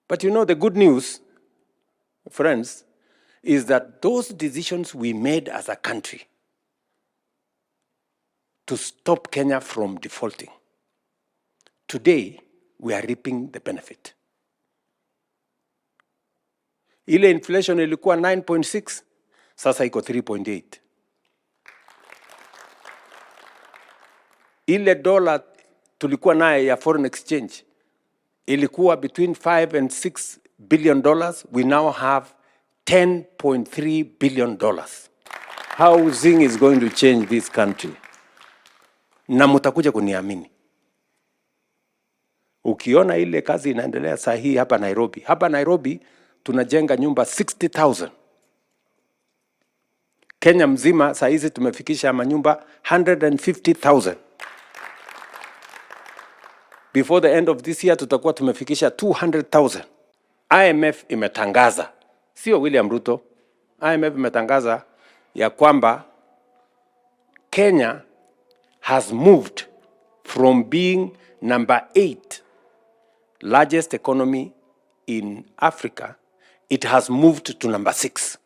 But you know, the good news, friends, is that those decisions we made as a country to stop Kenya from defaulting, today we are reaping the benefit. Ile inflation ilikuwa 9.6, sasa iko 3.8. Ile dola tulikuwa naye ya foreign exchange ilikuwa between 5 and 6 billion dollars. We now have 10.3 billion dollars. Housing is going to change this country, na mtakuja kuniamini. Ukiona ile kazi inaendelea saa hii hapa Nairobi, hapa Nairobi tunajenga nyumba 60,000. Kenya mzima saa hizi tumefikisha manyumba 150,000. Before the end of this year tutakuwa tumefikisha 200,000. IMF imetangaza, sio William Ruto, IMF imetangaza ya kwamba Kenya has moved from being number 8 largest economy in Africa, it has moved to number 6.